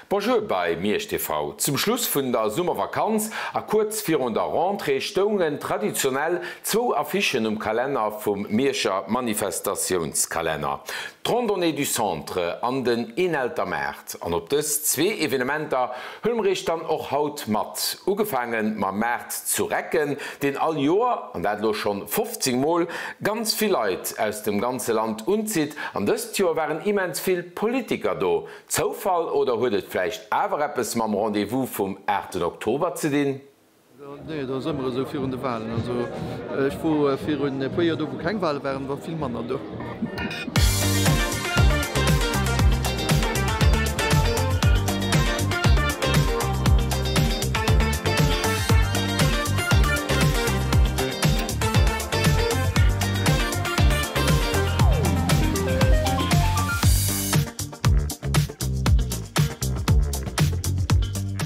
Bonjour bei Miersch TV. Zum Schluss vun der Summervakanz a kuerz virun der Rentrée stoungen traditionell zwou Affichen um Kalenner vum Mierscher Manifestatiounskalenner, d'Randonnée du Centre an den Eenelter Maart. An op dës zwee Evenementer huele mer iech dann och haut mat. Ugefaange mam Maart zu Recken, deen all Joer, an dat elo schonn 15 Mol, ganz vill Leit aus dem ganze Land unzitt. An dëst Joer waren immens vill Politiker do. Zoufall oder huet et vläicht awer eppes mam Rendez-vous vum 8 Oktober ze dinn? Nee, et ass ëmmer esou virun de Walen. Also ech wor virun e puer Joer do, wou keng Wale waren, war vill manner do.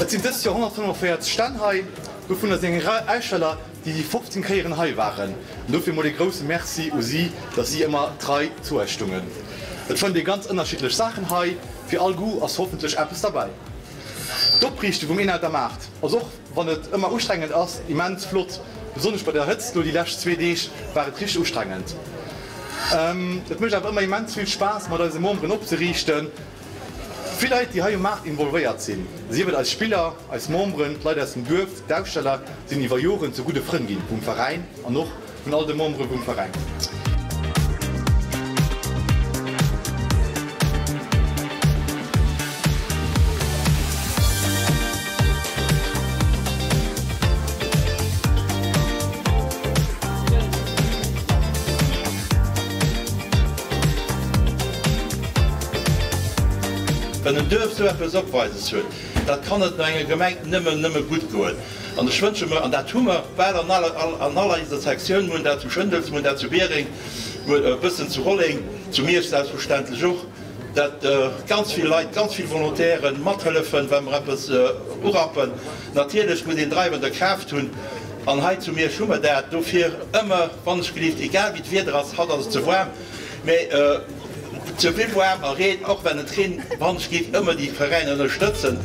Et sinn dëst Joer 145 Stänn hei, dovunner sinn eng Rei Aussteller, déi déi 15 Kéieren hei waren. An dofir mol ee grousse Merci u si, datt si ëmmer trei zu eis stungen. Et fënnt ee ganz ënnerschiddlech Saachen hei, fir all Goût ass hoffentlech eppes derbäi. D'Opriichte vum Eenelter Maart ass och wann et ëmmer ustrengend ass, immens flott. Besonnesch bei der Hëtzt lo déi lescht zwee Deeg war et richteg ustrengend. Et mécht awer ëmmer immens vill Spaass mat eise Memberen opzeriichten. Vill Leit déi hei um Maart involvéiert sinn, sief et eis Spiller, eis Memberen, d'Leit aus dem Duerf, d'Aussteller, sinn iwwer Joren zu gudde Frënn ginn vum Veräin an och vun all de Membere vum Veräin. Wann en Duerf sou eppes opweises huet, dat kann et no enger Gemeng nëmmen, nëmme gutt goen. An ech wënsche mer, an dat hu mer bal an aller, an all eiser Sektioun, mir hunn dat zu Schëndels, mir hunn dat zu Biereng, e bëssen zu Rolleng, zu Miersch selbstverständlech och, dat ganz vill Leit, ganz vill Volontären mathëllefen, wa mer eppes urappen. Natierlech muss een dreiwender Kraaft hunn, an hei zu Miersch hu mer dat. Dofir ëmmer, wannechgelift, egal wéi d'Wieder ass, haut ass et ze waarm, mä ze vill waarm a Reen, och wenn et reent, wannechgelift ëmmer déi Veräiner ënnerstëtzen.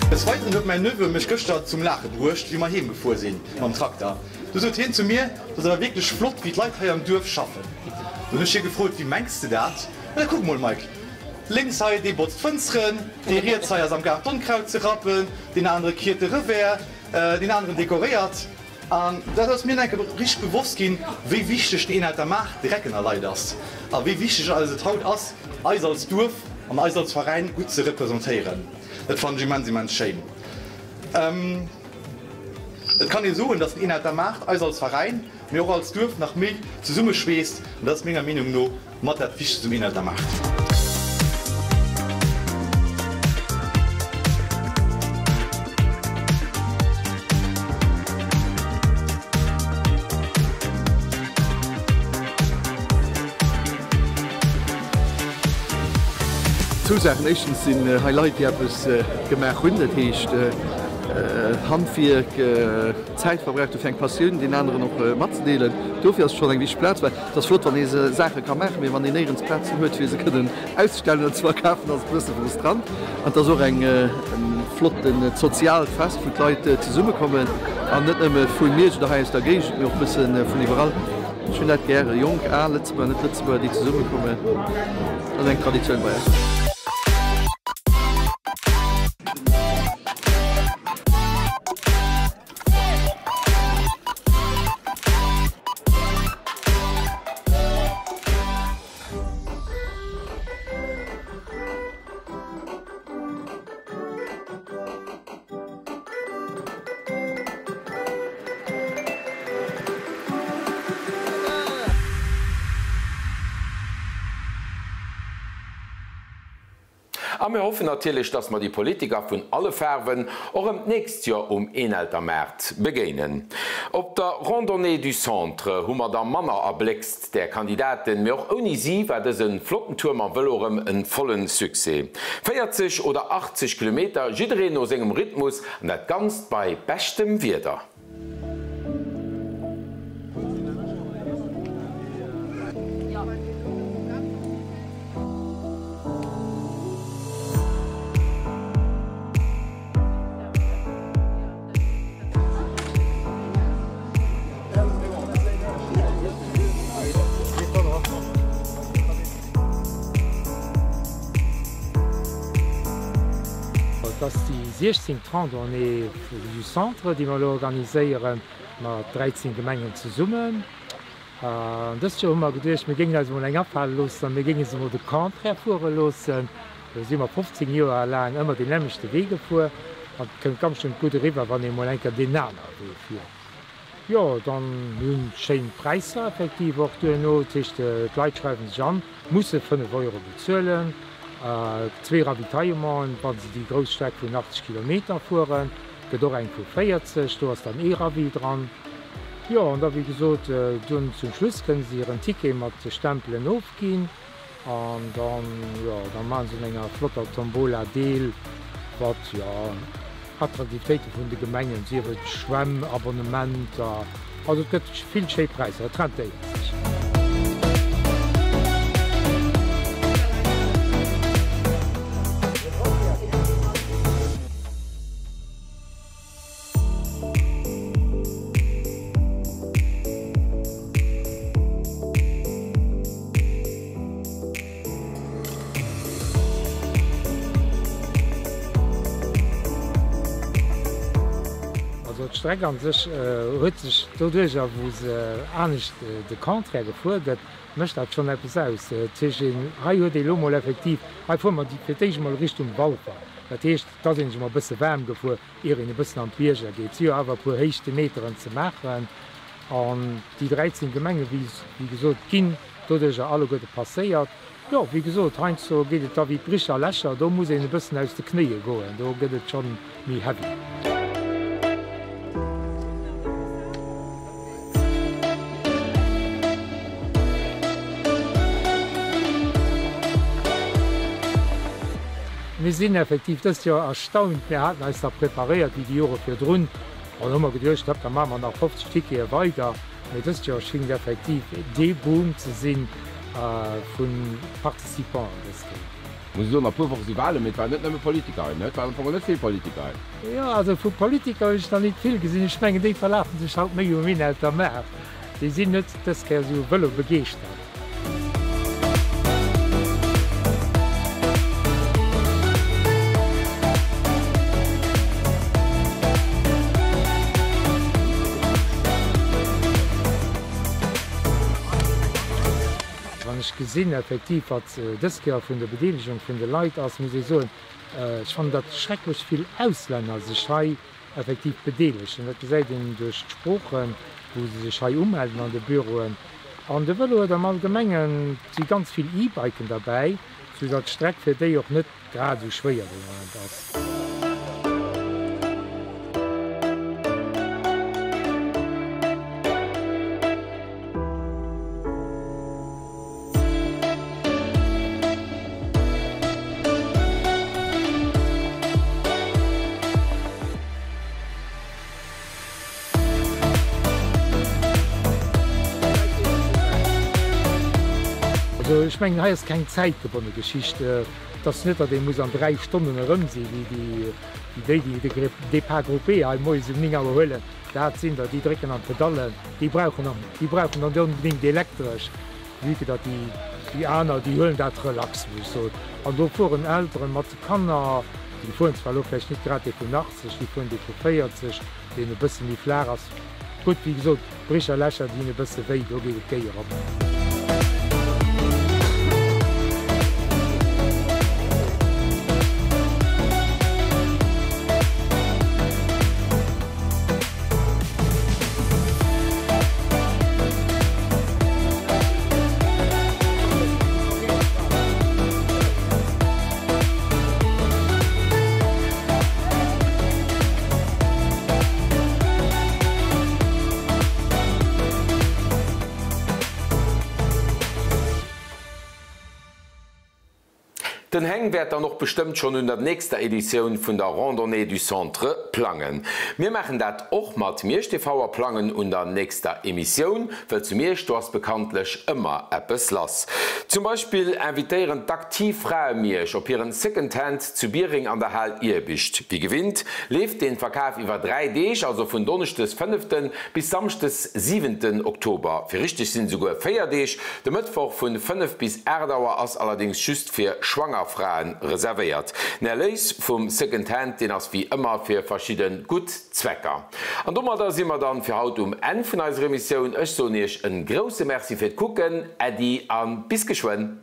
Des Weideren huet mäin Neveu mech gëschter zum Laache bruecht, wéi mer heem gefuer sinn mam Trakter. Du sot hien zu mir, 't ass awer wierklech flott, wéi d'Leit hei am Duerf schaffen. Du hunn ech hie gefrot, Wéi mengs de dat? Na kuck mol, Mike, lénks hei, dee botzt d'Fënsteren, dee riets hei ass am Gaart d'Onkraut ze rappen, deen anere kiert de Revers, deen aneren dekoréiert. An dat ass mir enke richteg bewosst ginn, wéi wichteg den Eenheiter Maart de Reckener Leit ass a wéi wichteg eis et haut ass, eis als Duerf an eis als Veräin gutt ze representéieren. Dat fannen ech immens, immens schéin. Et kann ee soen, dass den Eenheiter Maart eis als Veräin, mee och als Duerf nach méi zesummeschweesst an dat ass menger Meenung no mat dat Wichtegst um Eenheiter Maart. Zwou Saachen, Éischtens sinn hei Leit, déi eppes gemaach hunn, dat heescht Handwierk, Zäit verbraucht hu fir eng Passioun deenen aneren och matzedeelen. Dofir ass et schonn eng wichteg Plaz, well et ass flott, wann ee Saache ka maachen, mee wann een néierens Plazen huet, fir se kënnen auszestellen oder ze verkafen, ass et e bësse frustrant. An et ass och eng flott soziaalt Fest, wou d'Leit zesummekommen an net nëmme vu Miersch oder hei aus der Géigend, mee och e bësse vun iwwerall. Ech hunn dat gäre, jonk, al, Lëtzebuerger, net Lëtzebuerger, déi zesummekommen. Dat ass eng Traditioun bei eis. A mir hoffen natierlech, dass mer déi Politiker vun alle Faarwen och erëm d'nächst Joer um Eeneltermaart begéinen. Op der Randonnée du Centre hu mer der manner erbléckst, där Kandidaten, mee och ouni si war dëse flotten Tour mam Vëlo erëm en vollen Succès. 40 oder 80 Kilometer, jiddereen no sengem Rhythmus an dat Ganzt bei beschtem Wieder. Et ass déi 16. Randonnée du Centre, déi mer elo organiséiere mat 13 Gemengen zesummen. An dëst Joer hu mer geduecht, mir géingen eis emol eng afale loossen a mir géinge se emol de Contraire fuere loossen. Do si mer 15 Joer laang ëmmer deen nämmlechte Wee gefuer an et kënnt ganz schnell gutt eriwwer, wann ee mol eng Kéier deen anere Wee fiert. Jo, dann mir hunn schéin Präisser effektiv och duerno. Dat heescht, d'Leit schreiwe sech an, musse 5 Euro bezuelen, zwee Ravitaillementen, wa se déi grouss Streck vun 80 Kilometer fueren. Gëtt och eng vu 40, do ass dann ee Ravi dran. Jo, an da wéi gesot, dunn zum Schluss kënne se hiren Ticket mat de Stempelen ofginn an dann, jo, da maache se un enger flotter Tombola deel, wat, jo, Attraktivitéite vun de Gemengen, sief et Schwämmabonnementer, also et gëtt vill schéi Präisser, et rentéiert sech. Also d'Streck an sech huet sech doduercher wou se anescht de Contraire gefuer gëtt, mécht dat schonn eppes aus. Dat heescht een hei huet ee lo mol effektiv, hei fuere mer fir d'éischt emol Richtung Walfer, dat heescht et ass een sech mol e bësse waarm gefuer ier een e bëssen an d'Bierger geet. Si jo awer e puer Héichtemeteren ze maachen an déi 13 Gemenge wéi gesot ginn doduercher alleguerte passéiert. Jo, wéi gesot, heiansdo geet et da wéi d'Brich a Lächer, do muss een e bëssen aus de Knéie goen, do gëtt et schonn méi heavy. Mir sinn effektiv dëst Joer erstaunt. Mir haten eis da preparéiert wéi déi Jore virdrun an hu mer geduecht, hopp, da maache mer nach 50 Tickete weider. Mee dëst Joer schéngt effektiv dee Boom ze si vu Participanten dës Kéier. Muss soen, a puer Woche si Wahlen, mee et waren net nëmme Politiker hei, ne? Et waren am Fong net vill Politiker hei. Jo, also vu Politiker hunn ech nach nit vill gesinn. Ech mengen, déi verlafen sech haut méi um Inelter Maart. Déi sinn net dës Kéier esou vëlobegeeschtert. Wann ech gesinn effektiv, wat dës Kéier vun der Bedeelegung vun de Leit ass, muss ech soen, ech fannen, datt schrecklech vill Auslänner sech hei effektiv bedeelegen. Dat gesäit een duerch d'Sproochen, wou se sech hei umelden an de Büroen. An de Vëlo huet am Allgemengen, et si ganz vill E-Biken derbäi, soudatt d'Streck fir déi och net grad esou schwéier de Moment ass. Also ech mengen, hei ass keng zäitgebonne Geschicht. Et ass net, datt ee muss an 3 Stonnen erëm sinn, wéi déi, déi de Départ groupé hei moies um 9 Auer huelen. Dat sinn der, déi drécken an d'Pedallen, déi brauchen och, déi brauchen dann onbedéngt elektresch. Vue que datt déi aner, déi huelen dat relax, muss ech soen. An do fueren Elteren mat Kanner, déi fueren zwar elo vläicht net grad dee vun 80, déi fueren dee vu 40, deen e bësse méi flaach ass. Gutt, wéi gesot, d'Bréch a Lächer, déi dinn e bësse wéi, do geet et géi erop. Den Heng wäert dann och bestëmmt schonn un der nächster Editioun vun der Randonnée du Centre plangen. Mir maachen dat och mat Miersch TV a plangen un der nächster Emissioun, wëll zu Miersch do ass bekanntlech ëmmer eppes lass. Zum Beispill invitéieren d'Aktiv Frae Miersch op hiren Second Hand zu Biereng an der Hal Irbicht. Wéi gewinnt leeft den Verkaf iwwer 3 Deeg, also vun Donneschdes fënneften bis Samschdes siwenten Oktober. Fir richteg sinn et esouguer 4 Deeg. De Mëttwoch vun 5 bis 8 Auer ass allerdéngs just fir schwanger Fraen reservéiert. Den Erléis vum Second Hand, deen ass wéi ëmmer fir verschidden gutt Zwecker. An domadder si mer dann fir haut um Enn vun eiser Emissioun. Ech soen iech en grousse Merci fir d'Kucken, Äddi an bis geschwënn.